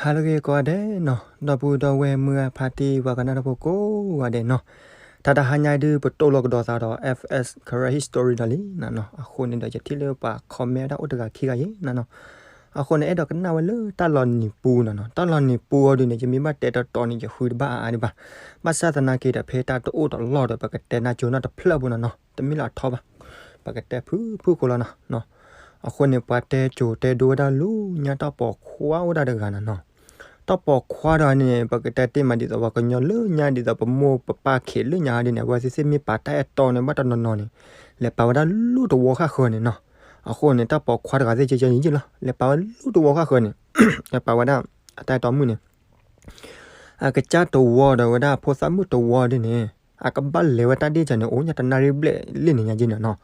ဟါလၢအဂ့ၤကိးဂၤဒဲးနီၤ, ဒီပုၢ်ဒီဝဲၢ်မုၢ်ဂၢ်ဖါတံၢ် ပှၤကနၣ်တၢ်ဖိကိးဂၤဒဲးနီၤ, တၢ်တဟါညါဒုး ပတိၢ်လိာ်ကဒီးသးဒီး F S Karen History ဒီးလံနီၤနီၤ, အဃိန့ၣ်ဒီး ယထံၣ်လၢပှၤ comment တၢ်အိၣ်တဂၤခံဂၤယဲနီၤနီၤ, အဃိန့ၣ် အဲၣ်ဒိးကနၣ်ဝဲလၢတၢ်လီၤနံၤပူနီၤနီၤ, တၢ်လီၤနံၤပူအီၤဒုးန့ၣ် ယမ့ၢ်ဘၣ်တဲတတီၤန့ၣ် ယဃုတဘၣ်အါအါဒံးဘၣ်, ဘၣ်ဆၣ်သနာ်က့ဒီး ဖဲတၢ်တအိၣ်တလီၢ်ဒီး ပကတဲနၢ်ကၠိနီၣ်တဖျၢၣ်ဖိနီၤနီၤ, တမ့ၢ်လၢအထီဘၣ်, ပကတဲဖုၣ်ဖုၣ်ဃိလီၤနီၤ. အဃိန့ၣ် ပှၤတဲကိၤတဲဒိဝဲဒၣ်လၢညါ တၢ်ပိာ်ခွါအိၣ်ဒၣ်တဂၤနီၤနီၤ, တၢ်ပိာ်ခွါတဂၤန့ၣ် ပကတဲတ့ၢ်မးဒ်သိး ပှၤကညီလၢညါဒ်သိး ပမိၢ်ပပၢ်ခံးလၢညါဟီဒ်န့ၣ် အဝဲသ့ၣ်သ့ၣ်မ့ၢ်ပာ်တၢ်အဲၣ်တီန့ၣ် ဘၣ်တနီၤနီၤန့ၣ် လဲၤပာ်ဝဲဒၣ်လူၢ်တဝီဃၣ်ဃၢၤန့ၣ်နီၤ. အဃိန့ၣ် တၢ်ပိာ်ခွါတဂၤသ့ၣ်ကဲကဲန့ၣ်ယ့ၢ်လီၤ လဲၤပာ်ဝဲလူၢ်တဝီဃၣ်ဃၢၤန့ၣ်, လဲၤပာ်ဝဲဒၣ်အတၢ်အဲၣ်တီမုၣ်န့ၣ် အကစၢ်တဝီဒီးဝဲဒၣ်အဖိသၣ်မုၣ်တဝီဒ်န့ၣ်, အကဘၣ်လဲၤဝဲတၢ်ဒ့ၣ်စၢၤန့ၣ် အိၣ်ညါတနၣ်ရံၣ်ဘျဲၣ်လံန့ၣ်ညါက့န့ၣ်နီၤ.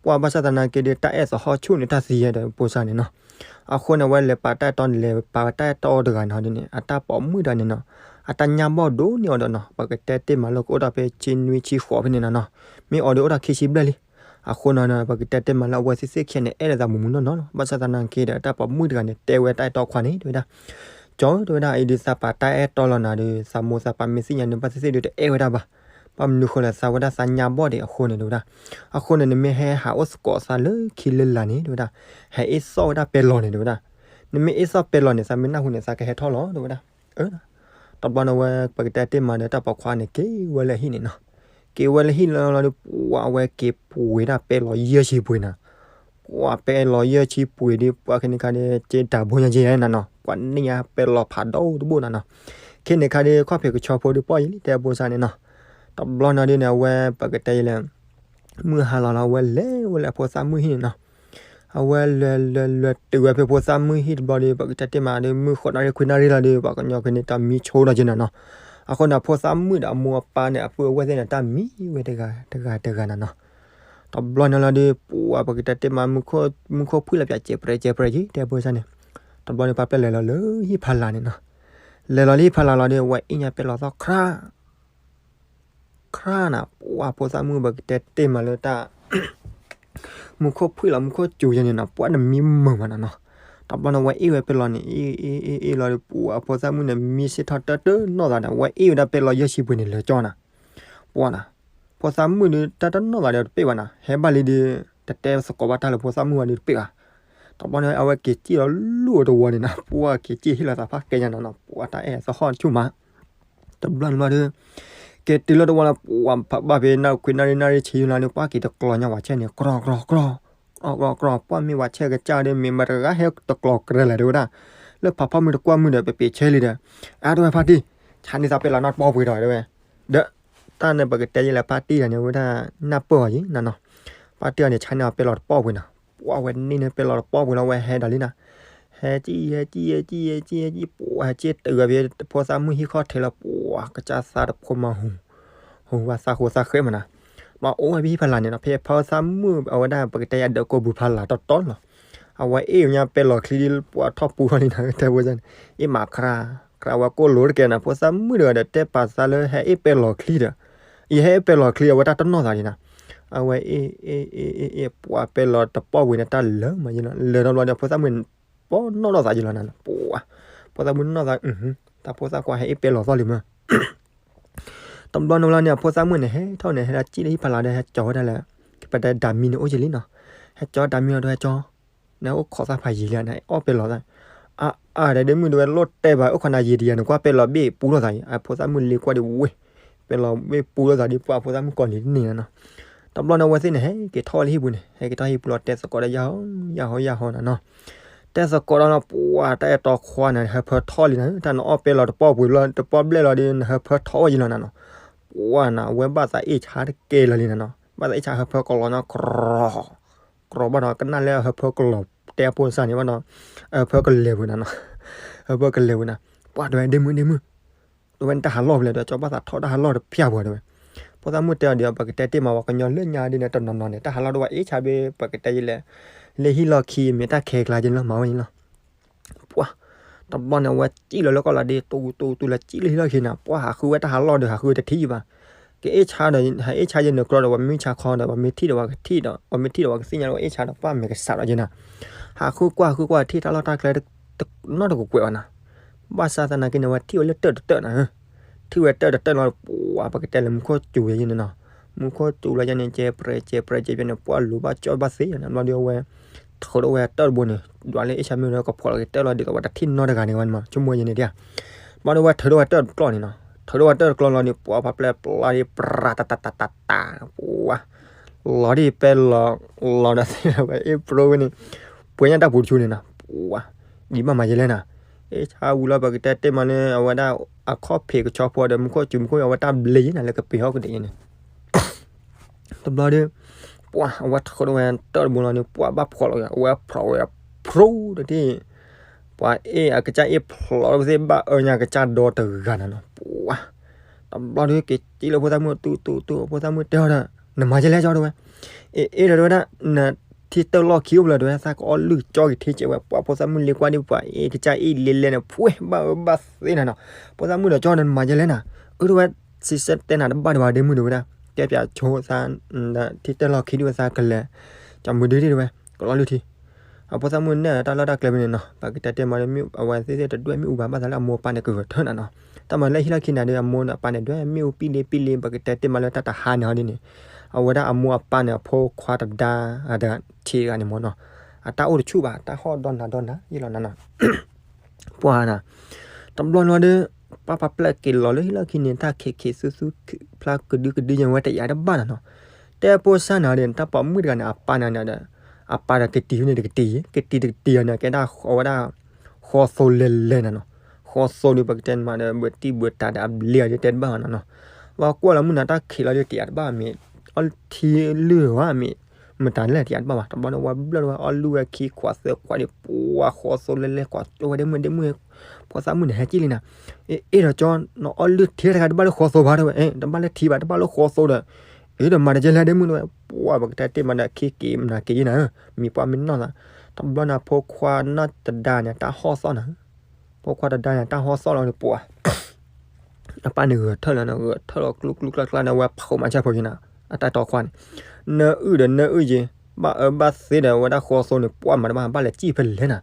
ပှၤဘၣ်ဆၣ်သနာ်က့ဒီး တၢ်အဲၣ်သဟီၣ်ဆူၣ်န့ၣ် တၢ်သံယဲဒီးဖိသၣ်န့ၣ်နီၤ. အဃိန့ၣ် အဝဲလဲၤပာ်တၢ်အဲၣ်တီန့ၣ် လဲၤပာ်ဝဲတၢ်အဲၣ်တီတဂၤန့ၣ်ဟီဒ်န့ၣ် အတၢ်ပိာ်မုၣ်တဂၤန့ၣ်နီၤ, အတၢ်ညၣ်ဘီၣ်ဒိၣ်န့ၢ်အီၤဒီးနီၤ, ပကတဲတ့ၢ်မးလၢကအိၣ်ဒီးဖဲဆံနွံဆံဃိးဖဲန့ၣ်နီၤနီၤ, မ့ၢ်အီၤဒီးအိၣ်ဒီးခံဆံဘျဲၣ်လံ. အဃိနီၤနီၤ ပကတဲတ့ၢ်မးလၢအဝဲသ့ၣ်သ့ၣ်ခံဂၤန့ၣ် အဲၣ်လၢသးမုာ်မုာ်နီၢ်နီၢ်လီၤ. ဘၣ်ဆၣ်သနာ်က့ဒီး တၢ်ပိာ်မုၣ်တဂၤန့ၣ် တဲဝဲတၢ်အဲၣ်တီခွါန့ၣ် တဲဝဲဒၣ်, ကၠီ တဲဝဲဒၣ် အံၤဒုးသးပာ်တၢ်အဲၣ်တီလီၤနၤဒီး သးမိၢ်သးပၢ်မ့ၢ်သ့ၣ်ညါန့ၣ် ဘၣ်သ့ၣ်သ့ၣ်ဒုးတအဲၣ်ဝဲဒၣ်ဘၣ်. ဘၣ်မနုၤဃိလဲၣ် သးဝဲဒၣ်သးညါဘီၣ်ဒံးအဃိန့ၣ် တဲဝဲဒၣ်. အဃိန့ၣ် နမ့ၢ်ဟဲဟးအိၣ်သကိးသးလၢခံလၢလာ်န့ၣ် တဲဝဲဒၣ်, ဟဲအ့ၣ်သီၣ်ဝဲဒၣ်ပဲလီၤန့ၣ် တဲဝဲဒၣ်. နမ့ၢ်အ့ၣ်သီၣ်ပဲလီၤန့ၣ် သးမ့ၢ်နၢ်ဟူန့ၣ် သးကဟဲထီၣ်လီၤ တဲဝဲဒၣ်. တဘျီန့ၣ်ဝဲ ပကတဲတ့ၢ်မးဒီး တၢ်ပိာ်ခွါန့ၣ် က့ၤဝဲလၢဟံၣ်န့ၣ်နီၤ. က့ၤဝဲလၢဟံၣ်လီၤလီၤဒီး ပှၤဝဲက့ၤပှ့ၤဒၣ်ပဲလီၤယဲၢ်ဆံပှ့ၤနၤ. ပှၤပဲလီၤယဲၢ်ဆံပှ့ၤဒီး ပှၤခဲန့ၣ်ခါဒီး က့ၤတၢ်ဘိညါက့ၤနၤနီၤ, ပှၤန့ၢ်ညါပဲလီၤဖးဒိၣ်တဘိနၤနီၤ. ခဲန့ၣ်ခါဒီး ခီၣ်ဖံးကဆီဖိဒီး ပီၢ်ယံၤလံ တဲဖိသၣ်န့ၣ်နီၤ. တဘျီန့ၣ်ဒ်န့ၣ် အဝဲပကတဲယလဲၣ် မုၢ်ဟါလီၤလီၤ အဝဲလဲၤဝဲလၢဖိသၣ်မုၣ်ဟံၣ်န့ၣ်နီၤ. အဝဲလဲၤလဲၤလဲၤတုၤဝဲဖဲဖိသၣ်မုၣ်ဟံၣ်တဘျီဒီး ပကတဲတ့ၢ်မးဒီး မုၢ်ဃိးနၣ်ရံၣ်ခွံနၣ်ရံၣ်လီၤဒီး ပှၤကညီခဲန့ၣ် တၢ်မံဆိဒီးက့ၤနၤနီၤ. အဃိန့ၣ် အဖိသၣ်မုၣ်ဒီးအမိၢ်အပၢ်န့ၣ် အပုၢ်အဝဲၢ်သ့ၣ်န့ၣ် တၢ်မံဝဲတဂၤတဂၤတဂၤနၤနီၤ. တဘျီန့ၣ်လီၤဒီး ပှၤပကတဲတ့ၢ်မး မူခိၣ်ဖှံၣ်လီၤပၠး ကဲးပြဲးကဲးပြဲးက့ၤ တဲဖိသၣ်န့ၣ်. တဘျီန့ၣ် ပှၤပျဲလဲၤလီၤလၢဟံၣ်ဖီလာ်န့ၣ်နီၤ. လဲၤလီၤလၢဟံၣ်ဖီလာ်လီၤဒီး အဝဲအ့ၣ်ညါပဲလီၤသီၣ်ခရၣ် ခရၣ်နၤ, ပှၤဖိသၣ်မုၣ် ပကတဲတ့ၢ်မးလၢတၢ် မူခိၣ်ဖှံၣ်လီၤ မူခိၣ်စူၤယဲန့ၣ်နီၤ, ပှၤတမံမုာ်မးနၤနီၤ. တဘျီန့ၣ် ဝဲအ့ၣ်ဝဲပဲလီၤန့ၣ် အ့ၣ်အ့ၣ်အ့ၣ်လီၤဒီး ပှၤဖိသၣ်မုၣ်န့ၣ် မံစ့ၢ်ထီၣ်တၢတနီၢ်သးဒီး ဝဲအ့ၣ်ဝဲဒၣ်ပဲလီၤယဲၢ်ဆံပှ့ၤန့ၣ် လၢာ်ကၠီနၤ. ပှၤနၤ, ဖိသၣ်မုၣ်ဒီး တၢ်တနီၢ်သးဒီးတပ့ၢ်ဘၣ်နၤ, ဟဲဘၣ်လံဒီး တတဲသကိးဘၣ်တၢ်လၢဖိသၣ်မုၣ်ဘၣ်ဒီးတပ့ၢ်ဘၣ်. တဘျီန့ၣ် အဝဲက့ၤစံၣ်လီၤလူၢ်အီၤတဝီန့ၣ်နၤ, ပှၤက့ၤစံၣ်ဟ့ၣ်လီၤသးဖးကဲညါနၤနီၤ, ပှၤတၢ်အဲၣ်သဟီၣ်ဆူၣ်မး တဘျီန့ၣ်လီၤဒီး က့ၤတုၤလၢတဝီလီၤ ပှၤဖးဘၣ်ဖဲနၣ်ခွံနၣ်ရံၣ်နၣ်ရံၣ်ဆံလီၤဒီး ပှၤက့ၤတကျီညါဝဲဆဲန့ၣ် ကြီကြီကြီ, ကြီကြီကြီ, ပှၤမ့ၢ်ဝဲဆဲကစၢ်ဒီး မ့ၢ်မတၤတဂၤဟဲတကျီကရဲလၢၤ တဲဝဲဒၣ်, လၢဖးဖီမုၢ်တကွၢ်မုၢ်ဒီး ပပ့ၤဆဲလံဒီး, အါ တဲဝဲဖါတံၢ်, ဆါန့ၢ်သးပဲလီၤနီတပီၢ်ပှ့ၤဒီး တဲဝဲ, ဒီး တၢ်န့ၣ်ပကတဲယလဲၣ် ဖါတံၢ်တဂၤန့ၣ် ဝဲဒၣ် နၢ်ပၢၢ်အီၤယံၤနၤနီၤ, ဖါတံၢ်တဂၤန့ၣ် ဆါန့ၢ်အီၤပဲလီၤတပီၢ်ပှ့ၤနီၤ, ပှၤဝဲန့ၢ်န့ၢ်ပဲလီၤတပီၢ်ပှ့ၤလီၤ ဝဲဟဲဒီးလံနၤ ဟဲကံၣ် ဟဲကံၣ် ဟဲကံၣ် ဟဲကံၣ် ဟဲကံၣ် ပှၤဟဲက့ၤတုၤဝဲဖဲဖိသၣ်မုၣ်ဟံၣ်ခီၣ်ထံးလီၤ, ပှၤကစၢ်သးတဖိမၤဟူၤ, ဟူၤဝဲသးဃိသးဃဲမးနၤ, ပှၤအိၣ်ဝဲဖဲဟံၣ်ဖီလာ်န့ၣ်နီၤ, ဖဲဖိသၣ်မုၣ်အဝဲဒၣ် ပကတဲယၤဒီးကိာ်ပူၤဖီလာ်တီတီလီၤ, အဝဲအ့ၣ်ညါပဲလီၤချံဒီး ပှၤထီၣ်ပူၤထီၣ်လံနၤ တဲဝဲန့ၣ်, အ့ၣ်မးခရၣ်, ခရၣ်ဝဲကိၢ်လိာ်တကဲနၤ, ဖိသၣ်မုၣ်တဂၤဒီး တဲပာ်သးလၢဟဲအ့ၣ်ပဲလီၤချံဒီး, ယဟဲအ့ၣ်ပဲလီၤချံ အဝဲတၢ်တနီၢ်သးဒံးနၤ, အဝဲအ့ၣ် အ့ၣ် အ့ၣ် အ့ၣ် အ့ၣ် ပှၤပဲလီၤတပီၢ်ပှ့ၤန့ၣ် တၢ်လၢာ်မးယံၤလီၤ, လၢာ်တဘျီဒီး ဖိသၣ်မုၣ်န့ၣ် ပီၢ်နီၣ်ထီၣ်သးယံၤလီၤနၤ, ပှၤ ဖိသၣ်မုၣ်နီၣ်သး, တၢ်ဖိသၣ်ခွါဟဲအ့ၣ်ပဲလီၤသီၣ်လံမး, တဘျီန့ၣ်လီၤန့ၣ် အဖိသၣ်မုၣ်န့ၣ် ဟဲထီၣ်န့ၣ် ဟဲဒၣ်စံၣ်လၢဟံၣ်ဖီလာ်ဒီး ဟဲကၠီၤဝဲဒၣ်လၢ ပတဲဒၣ်မံန့ၣ်အိၣ်က့ၤလံနီၤ, ဟဲကၠီၤဒၣ်မံလီၤဒီး ဟဲကၠီၤ နအိၣ်ခိးသၣ်ဖးယံၤလံ နအီၣ်ပဲလီၤသီၣ်, အါ အါ ဒီးဒ့မုၣ် တဲဝဲ လိၣ်တဲဘၣ် အိၣ်ခိးနၤယံာ်တယံာ် နကွၢ်ပဲလီၤဘ့ၣ်ပူထီၣ်သးအံၤ, အဖိသၣ်မုၣ်လ့ၤကွၢ်ဒီးဝ့ၢ်, ပဲလီၤဘ့ၣ်ပူထီၣ်သးဒီး ပှၤဖိသၣ်မုၣ်ကိးလံၤတန့ၢ်နၤနီၤ, တဘျီန့ၣ် အဝဲသ့ၣ်န့ၣ် ဟဲက့ၤထီၣ်ဝဲလၢဟံၣ်ပူၤန့ၣ် ဟဲက့ၤထီၣ်ဟံၣ်ပူၤလီၤ တဲသကိးဒီး ယၢ်ဟီ ယၢ်ဟီ ယၢ်ဟီနၤနီၤ, တဲသကိးဒီးနီၤ ပှၤတၢ်အဲၣ်တီခွါန့ၣ် ဟၢဖၢထီၣ်လံနၤ, တၢ်နအီၣ်ပဲလီၤတပီၢ်ပှ့ၤလီၤ တပီၢ်ဘျဲၣ်လီၤဒီး နဟၢဖၢထီၣ်ဝဲယံၤလီၤနၤနီၤ, ပှၤနၤ အဝဲဘၣ်သးအ့ၣ်ဆါတကဲလၢာ်လံနၤနီၤ, ဘၣ်သးအ့ၣ်ဆါဟၢဖၢကလီၤနီၤ ကြီ ကြီဘၣ်ဒီး ကနၣ်လၢအဟၢဖၢကလီၤတဲအဖိသၣ်န့ၣ်ဘၣ်ဒီး အဟၢဖၢကလဲၤဝဲနၤနီၤ, အဟၢဖၢကလဲၤဝဲနၤ, ပှၤတဲဝဲ ဒ့မုၣ် ဒ့မုၣ်, တဲဝဲ နတၢ်ဟးလီၢ်ဖဲလဲၣ်ဒီး ကၠီဘၣ်သးထီၣ်တၢ်ဟးလီၢ်တဖၠၣ်ပှၤတဲဝဲ, ဖိသၣ်မုၣ်တဲအီၤဒီး ပကတဲတ့ၢ်မး ပှၤကညီလၢညါဒ်န့ၣ် တနီၤနီၤန့ၣ် တၢ်ဟးလီၢ်ဒိၣ်ဝဲအ့ၣ်ဆါဘ့ၣ် ပကတဲယလဲၣ်, လၢဟံၣ်လီၢ်ခံမ့ၢ်တၢ်ခဲကျါက့ၤလီၤ မၤဝဲန့ၣ်လီၤ ပှၤ, တဘျီန့ၣ် အဝဲစံၣ်လီၤလၢကီၢ်လီၤဒ့ တူတူတူလၢစံၣ်လၢဟံၣ်လီၢ်ခံန့ၣ် ပှၤဟးဃုဝဲတၢ်ဟးလီၢ်ဒီး ဟးဃုတထံၣ်ယံၤဘၣ်, ကအ့ၣ်ဆါဒီး ဟးအ့ၣ်ဆါယဲန့ၣ်ကြီဒီး ပှၤမ့ၢ်ဆါခီဒီး ပှၤမ့ၢ်ထံၣ်ဒီး ပှၤကထံၣ်ဒီး ပှၤမ့ၢ်ထံၣ်ဒီး ပှၤကသ့ၣ်ညါလၢအ့ၣ်ဆါဒီး ပှၤမဲာ်ကစၢ်ဒီးယဲနၤ, ဟးဃုကွၢ်ဟးဃုကွၢ်ထံၣ်တၢ်လီၢ်တၢ်ကျဲ နီတကကွဲးဘၣ်နၤ, ဘၣ်ဆၣ်သနာ်က့န့ၣ် အဝဲထံၣ်ဝဲလၢတၢၢ်တတၢၢ်နၤ, ထံၣ်ဝဲတၢၢ်တတၢၢ်လီၤ ပှၤ ပကတဲလၢမူခိၣ်စူၤယဲန့ၣ်နီၤ, မူခိၣ်စူၤလီၤယဲန့ၣ် ကဲပြဲးကဲပြဲးကဲပြဲးန့ၣ် ပှၤလူၤဘၣ်ကၠီဘၣ်သ့န့ၣ် ဘျီဒီးအဝဲ ထုးထီၣ်ဝဲတၢၢ်တဘိန့ၣ် ဒွးလၢအ့ၣ်ဆါမ့ၢ်ဝဲကဖီၣ်လီၤက့ၤတၢၢ်လီၤ ဒ်သိးဝဲတထံၣ်နီတဂၤန့ၣ်ဝဲန့ၣ်မး ဆိကမိၣ်ယဲန့ၣ်ဒၣ်, ဘျီဒီးဝဲထုးထီၣ်ဝဲတၢၢ်တကျီၢ်န့ၣ်နီၤ, ထုးထီၣ်ဝဲတၢၢ်တကျီၢ်လီၤဒီး ပှၤဖးပျဲၢ်ပျါဒီး ပြၤတၢ်တၢ်တၢ်တၢ်တၢ် ပှၤ လီၤဒ်ပဲလီၤ လီၤဒီးသ့ၣ်ဝဲအ့ၣ်ပြိဝဲန့ၣ်, ပှဲၤညါတၢ်ပူၤတဆူန့ၣ်နီၤ, ပှၤ ဒ်ဘၣ်မၤယဲလဲၣ်နၤ, အ့ၣ်ဆါဝံၤလီၤ ပကတဲတ့ၢ်မးလၢအဝဲဒၣ် အခီၣ်ဖံးကဆီဖိဒီး မူခိၣ်စူၤမူခိၣ် အဝဲတၢ်ဘျ့ယဲနၤ လၢကပ့ၤဟီၣ်ကဒဲးယဲန့ၣ် တဘျီဒီး ပှၤ အဝဲထုးထီၣ်ဝဲတၢၢ်တဘိလီၤန့ၣ် ပှၤဘၣ်ဖျိးလီၤ အဝဲဖျိးဝဲဖျိတထံၣ်, ပှၤအ့ၣ်အကစၢ်အ့ၣ်ဖျိးလီၤဝဲသ့ၣ် ဘၣ်အၢညါကစၢ်ဒီတဂၤနၤနီၤ ပှၤ တဘျီဒီးက့ၤစံၣ်လၢဖိသၣ်မုၣ်တူတူတူ ဖိသၣ်မုၣ်တဲအီၤဒီး နမၤယဲလဲၣ်ကၠီတဲဝဲ, အ့ၣ်အ့ၣ်ဒီးတဲဝဲဒၣ် နထံၣ်တၢၢ်လီၢ်ခံအိၣ်ဖျဲၣ်တဲဝဲ သးကအီၣ်လုၢ်ကၠီက့ၤထံကဲးဝဲ ပှၤဖိသၣ်မုၣ်လ့ကွၢ်ဒ်ပှၤအ့ၣ်ကစၢ်အ့ၣ်လ့လဲၣ်န့ၣ် ဖှဲဘၣ်အၢဘၣ်သီနၤနီၤ, ဖိသၣ်မုၣ်ဒီးကၠီဒီးနမၤယဲလဲၣ်နၤ, အၢတဲဝဲ စံးဆၢတဲနၤတဘၣ်ဒံးဘၣ်ဒ့မုၣ်တဲဝဲဒၣ် တဲပၠးဆိသး ထံၣ်တၢၢ်လီၢ်ခံဒ်ဝဲသးကလဲၤ ကၠီမုၢ်ဒုတဲဝဲ ကလီလုၢ်ထံ အဖိသၣ်မုၣ်နဲၣ်တၢ်လီၢ်တၢ်ကျဲဖဲန့ၣ်နီၤ ပကတဲတ့ၢ်မးဒီး အဝဲသ့ၣ်သ့ၣ်တဒွဲၣ်မ့ၣ်အူဘၣ် ဘၣ်သးလၢအမိၢ်အပၢ်န့ၣ်ကဂဲၤထၢၣ်နၤနီၤ, တၢ်မၤလၢဟံၣ်လီၢ်ခံနၤဒီး အမိၢ်န့ၣ်အပၢ်န့ၣ် ဒွဲၣ်မ့ၣ်အူပံၣ်လံပံၣ်လံ ပကတဲတ့ၢ်မးလၢတၢ်တဟါန့ၣ်ဟီဒ်န့ၣ်, အဝဲဒၣ်အမိၢ်အပၢ်န့ၣ် အဖိခွါတဒါ အတထံးတဂၤန့ၣ်မးနီၤ, အတၢ်အိၣ်တဆူၣ်ဘၣ် တၢ်ဟီၣ်ဒီနၤဒီနၤယ့ၢ်လီၤနၤနီၤ ပှၤနၤ, တဘျီန့ၣ်ဒီး ပၢ်ဖးပျဲၢ်က့ၤလီၤလၢဟံၣ်လီၢ်ခံန့ၣ် တၢ်ခံးခံးသူသူ ဖျါကဒုကဒုယဲဝဲတယာ်တဘၣ်နၤနီၤ, တဲဖိစၢ်နၤဒီး တၢ်ပိာ်မုၣ်တဂၤန့ၣ် အပၢ်န့ၣ်ဒီး အပၢ်ဒီးကတံၤန့ၣ်တကတံၤ ကတံၤတကတံၤအီၤန့ၣ် ကဲဒၣ်အဝဲဒၣ် ဃီသိလဲၤလဲၤနၤနီၤ, ဃီသိဒီး ပကတဲမးဒီး ဘၣ်တံၢ်ဘၣ်တၢ်ဒီးအဘျ့အီၤဒီးတဲတဘၣ်နၤနီၤ, ပှၤကွၢ်လီၤမုၢ်နၤတၢ်ခံးလီၤဒီးတယာ်တဘၣ်မ့ၢ် အီထံလုၢ်ဝဲမ့ၢ် မတၤလဲၣ်တယာ်တဘၣ်ဘၣ် တဘျီန့ၣ် ဝဲဘျၢၣ်ဝဲအီၣ်လုၢ်ဝဲခံခွးသၢခွးဒီး ပှၤဃီသိလဲၤလဲၤ ကွၢ်ကၠိဝဲဒ့မုၣ်ဒ့မုၣ် ဖိသၣ်မုၣ်န့ၣ်ဟဲက့ၢ်လံနၤ, အ့ၣ်ဒီးကၠီ နအီၣ်လုၢ်ထံတဂၤတဘၣ်လၢဃီသိဘၣ်တဲဝဲ တဘၣ်လၢထံဘၣ် တဘၣ်လၢဃီသိဒီး အ့ၣ်ဒီးမၤတကဲလဲၣ်ဒ့မုၣ်တဲဝဲ ပှၤ ပကတဲတ့ၢ်မးဒီး ခံက့ၤမနၤက့ၤယဲနၤ မံၤပှၢ်မ့ၢ်နီၢ်သး, တဘျီန့ၣ် ဖိခွါနီၢ်တဒါန့ၣ် တၢ်ဟီၣ်သီၣ်နၤ, ဖိခွါတဒါန့ၣ် တၢ်ဟီၣ်သီၣ်လီၤန့ၣ် ပှၤ အပၢ်န့ၣ်ဂဲၤထၢၣ်လီၤန့ၣ် ဂဲၤထၢၣ်လီၤကျူကျူကျါကျါန့ၣ် ဝဲဖးမၤဆၢဖိက့ၤနၤ, အတၢ်တီခွါန့ၣ် နအုၣ်ဒီးနအုၣ်က့ၤ ဘၣ်အၢဘၣ်သီဒီး ဝဲဒၣ်ဃီသိန့ၣ် ပှၤမၤတဘၣ် ဘၣ်လဲၤကံၣ်ဖဲလဲၣ်နၤ,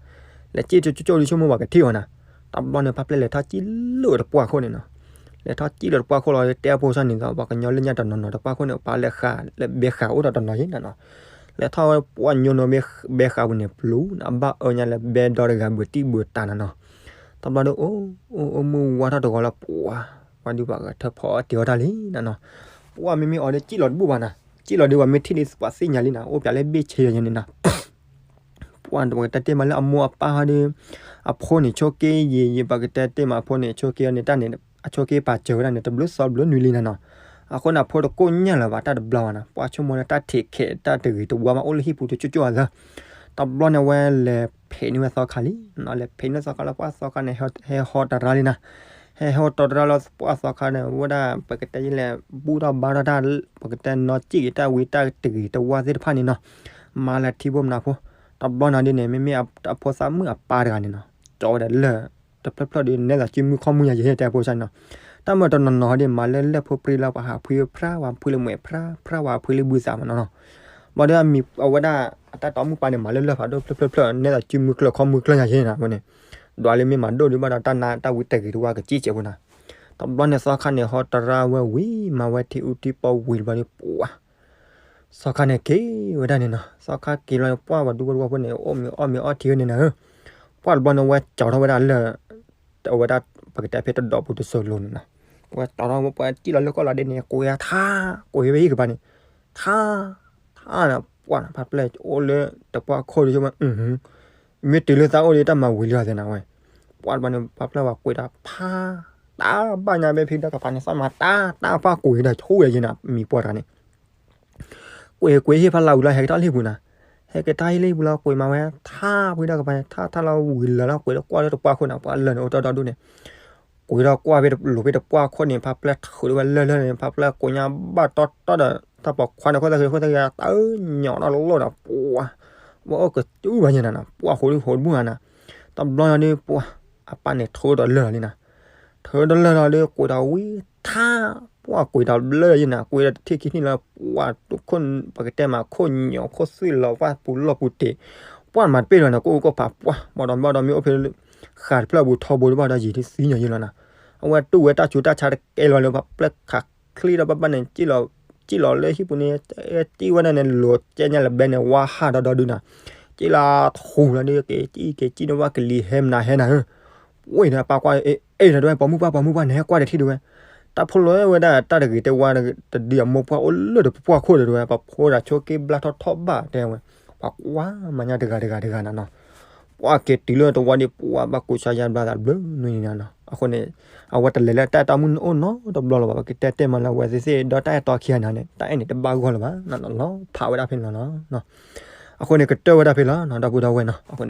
လဲၤကံၣ်ကၠိကၠိဒ်ဆိကမိၣ်ပှၤကထံၣ်အီၤနၤ, တဘျီန့ၣ် ဖးပျဲၢ်လဲၤထီၣ်ကံၣ်လၢတပှၢ်ခိၣ်န့ၣ်နီၤ, လဲၤထီၣ်ကံၣ်လၢတပှၢ်ခိၣ်လီၤ တဲဖိစၢ်န့ၣ်ဒီး ပှၤကညီလၢညါတနီၤနီၤတပှၢ်ခိၣ်န့ၣ် ပာ်လၢဃာ်လၢဘဲဃာ်အိၣ်ဒီးတနီၤယဲနၤနီၤ, လဲၤထီၣ်ဝဲပှၢ်ညိနီၤ ဘဲဃာ်ပူၤန့ၣ်ပျူၤ အဘၣ်အၢညါလၢဘဲဒီတဂၤဘၣ်တံၢ်ဘၣ်တၢ်နၤနီၤ, တဘျီဒီး အိၣ်အိၣ်အိၣ်မုၢ်ဝါထီၣ်တဂီၤလီၤ ပှၤ ပှၤဒုးပှၤဂဲၤထၢၣ်ဖီအီၣ်တ့ၤအီၣ်တၢ်လံနၤနီၤ, ပှၤမ့မ့ၢ်အီၤဒီးကံၣ်လီၤတဘူၣ်ဘၣ်နၤ, ကံၣ်လီၤဒီးပှၤမ့ၢ်ထံၣ်ဒီးပှၤသ့ၣ်ညါလံနၤ အိၣ်ပၠးလၢဘ့ၣ်ဆ့ယဲန့ၣ်နၤ ပှၤတတဲတ့ၢ်မးလၢအမိၢ်အပၢ်ဟီဒီး အဖိန့ၣ်ဆိးက့ယံာ်ယံာ် ပကတဲတ့ၢ်မးအဖိန့ၣ်ဆိးက့အီၤန့ၣ်တၢ်န့ၣ် အဆိးက့ပာ်စၢၤဝဲဒၣ်န့ၣ် တဘျုးသီဘျုးနွံလံနၤနီၤ, အဃိန့ၣ် အဖိတကိၣ်ညၣ်လၢၤဘၣ်တၢ်တဘျီဘၣ်နၤ ပှၤဆိကမိၣ်လၢတၢ်ထံးခဲးတၢ်တဂ့ၤတဝါမးအိၣ်လၢဟံၣ်ပူၤတကၠိကၠိအသး, တဘျီန့ၣ်ဝဲလဲၤဖံးန့ၢ်ဝဲသီခါလံ, လဲၤဖံးန့ၢ်သီခါလၢပှၤသီခါန့ၣ် ဟဲဟီတရါလံနၤ, ဟဲဟီတရါလၢပှၤသီခါန့ၣ် ဝဲဒၣ်ပကတဲယလဲၣ် ဘူၣ်ထီၣ်ဘါထီၣ်တၢ် ပကတဲနီၢ်ကံၣ်က့ၤတၢ်ဝံတၢ်တဂ့ၤတဝါသ့ၣ်တဖၣ်န့ၣ်နီၤ, မၤလၢထံဖိမနၤဖိ, တဘျီန့ၣ်ဒ်န့ၣ် မ့မ့ၢ်အဖိသၣ်မုၣ်အပၢ်တဂၤန့ၣ်နီၤ, ကၠီဝဲဒၣ်လၢတဖျၢၣ်ဖျၢၣ်ဒီး နဲသိးစုမုၢ်ခီၣ်မုၢ်ယၤယဟဲတဲအဖိစၢ်န့ၣ်နီၤ, တၢ်မၤတနီၤနီၤဟီဒီး မၤလၢလၢၢ်ဖိပြံလီၤ ပှၤဟးဖှံဖျါ ပှၤဖှံလၢမွဲၣ်ဖျါ ဖျါပှၤဖှံလၢဘုသးမးနီၤနီၤ, ဘျီဒီးအမံၤအဝဲဒၣ် အတၢ်တီမုၣ်ပၢ်န့ၣ် မၤလၢလၢၢ်ဖးဒိၣ်ဖျၢၣ်ဖျၢၣ်ဖျၢၣ် နဲသိးစုမုၢ်ကျၢၢ်ခီၣ်မုၢ်ကျၢၢ်ယၤယဟဲနၤအဃိန့ၣ်, ဒွးလၢမ့ၢ်မၤဒိၣ်ဒံးဘၣ်ဒီးတၢ်နါတၢ်ဝံတဂ့ၤတဝါကစံၣ်ကဲးဖိနၤ, တဘျီန့ၣ်သီခါန့ၣ် ဟီတရါဝဲဝံၤ မၤဝဲထံအူထံပီဝံၤတဘျီဒီး ပှၤ သီခါန့ၣ်က့ၤဝဲဒၣ်န့ၣ်နီၤ, သီခါက့ၤလီၤ ပှၤပှၤဒူဖိတဝီဖိန့ၣ် အိၣ်မ့ၤအီၣ်မ့ၤအီထံဝဲန့ၣ်နၤဧၢ, ပှၤတဘျီန့ၣ် ဝဲကၠီထီၣ်ဝဲဒၣ်လၢ အဝဲဒၣ်ပကတဲဖဲတဒီးပူၤတစိၤလိၤန့ၣ်နီၤ, ဝဲကၠီထီၣ်ဝဲပှၤကံၣ်လီၤလၢကီၢ်လီၤဒဲးန့ၣ် ကွံာ်အထါ, ကွံာ်ဝဲဟံၣ်ကပၤန့ၣ် ထါ, ထါနၤ ပှၤနၤ ဖးပျဲၢ်အိၣ်လၢတပှၢ်ခိၣ်ဒီးဆိကမိၣ် မ့ၢ်တုၤလၢသးအိၣ်ဒီးတၢ်မၤဝံၤလံအီၤသ့နၤဝဲ, ပှၤတဘျီန့ၣ် ဖးပျဲၢ်ဝဲကွံာ်ဒီးဖး တၢ်ဘၣ်ညါဘဲဖံဒီတကပၤန့ၣ် သးမၤတၢ် တၢ်ပှၢ်ကွံာ်ဒီးဆိၣ်ဝဲယဲနၤ မံၤပှၢ်တဂၤန့ၣ် ကွံာ်ကွံာ်ဟ့ၣ်ဖးလၢဝံၤလီၤ ဟဲက့ၤထီၣ်လၢဟံၣ်ပူၤနၤ, ဟဲက့ၤထီၣ်ဟ့ၣ်လၢဟံၣ်ပူၤလီၤ ကွံာ်မၤဝဲ ထါဖံဒီတကပၤန့ၣ် ထါထါလီၤဝံၤလၢာ်လီၤ ကွံာ်ဒီးကွၢ်လၢတပှၢ်ခိၣ်န့ၣ် ပှၤလၢာ်န့ၣ်အိၣ်တီၢ်ဒီဒူၣ်န့ၣ် ကွံာ်ဒီးကွၢ်ဖဲလိၤဖဲတပှၢ်ခိၣ်န့ၣ် ဖးပျဲၢ်ထုးဒီးဝဲလၢာ်လၢာ်န့ၣ် ဖးပျဲၢ်ကိးညါဘၣ်တီတီဒီး တၢ်ပိာ်ခွါန့ၣ် ခိၣ်သၣ်ဃံးခိၣ်သၣ်ဃံးတၢ်အၢညီၣ်ထီၣ်လီၢ်ဒီး ပှၤ ဝဲအိၣ်ကတူၢ်ဘၣ်ယဲနၤနီၤ ပှၤဃိးဒူၣ်ဃိးတဘူၣ်နၤနီၤ, တဘျီညါဒီးပှၤ အပၢ်န့ၣ်ထုးဒီးလၢာ်လီၤလံနၤ, ထုးဒီးလၢာ်လီၤဒီး ကွံာ်ဒီးဝံၤထါ ပှၤကွံာ်ဒီးဘျၢယဲနၤ ကွံာ်ဒီးတထံၣ်ခံထံၣ်လီၤ ပှၤတခိၣ် ပကတဲမးခိၣ်ညီၣ်ခိၣ်သွံၣ်လီၤ ပှၤပူၤလီၢ်ပူၤတ့ၢ် ပှၤမၤတပ့ၢ်လီၤန့ၣ် ကအိၣ်ကီၢ်ဖးပှၤ ဘၣ်ဒီးဘၣ်ဒီးမ့ၢ်အိၣ်ဖဲ ဃာ်တဖျၢၣ်အဘူးထီဘိတဘၣ်ဒီးယံာ်သံညီညီယံာ်လီၤနီၤ. အဝဲတူၢ်ဝဲတၢ်ဆူးတၢ်ဆါတကဲလီၤလၢပှၤပျဲၢ်ခးချ့ဒီးဘၣ်ဘၣ်န့ၣ် စံၣ်လီၤလၢဟံၣ်ပူၤန့ၣ် စံၣ်ဝဲဒၣ်န့ၣ် လိၤကဲညါလၢဘဲန့ၣ် ဝါဟးဒီးဒီဒုနီၤ. စံၣ်လီၤထူလီၤဒုးက့ၤ စံၣ်က့ၤစံၣ်န့ၣ် ဝဲကလံၤဟဲမနၤဟဲနၤဧၢ ဝဲဒီးပၢ်ကွၢ် အဲၣ်ဒီးဝဲ ပိာ်မုၣ်ပၢ်ပိာ်မုၣ်ပၢ်န့ၣ် ဟဲကွၢ်ဒီးချံဒုးဝဲ တၢ်ဖိလီၤဝဲဒၣ်တၢ်တဂ့ၤတဲဝါတဒုအမိၢ်ပှၢ်အိၣ်လၢတပှၢ်ခိၣ်ဒီးဝဲ ပှၤဖိဒၣ်ဆိက့ဘျါထီၣ်ထီၣ်ဘၣ်တဲဝဲ ပှၤကွၢ်မၤညါတဂၤတဂၤတဂၤနၤနီၤ. ပှၤက့ၤတုၤလၢတဝီဒံးပှၤဘၣ်ကိးဆါယါဘျါသးဘျုးနွံနံၤနၤနီၤ. အဃိန့ၣ် အဝဲတလဲၤလၢတၢ်အဲၣ်တီမုၢ်နအိၣ်နီတဘျီလၢၤဘၣ် ပကတဲတဲမးလၢအဝဲသ့ၣ်သ့ၣ်ဒီးတၢ်အဲၣ်တီခံဂၤနၤန့ၣ် တၢ်အဲၣ်န့ၣ်တဘၣ်ဂီၢ်လၢၤဘၣ် လီၤဖးဝဲဒၣ်ဖဲန့ၣ်လီၤနီၤ. အဃိန့ၣ်ကတၢၢ်ဝဲဒၣ်ဖဲလီၤနီၤ ဒီပုၢ်ဒီဝဲၢ်နီၤ.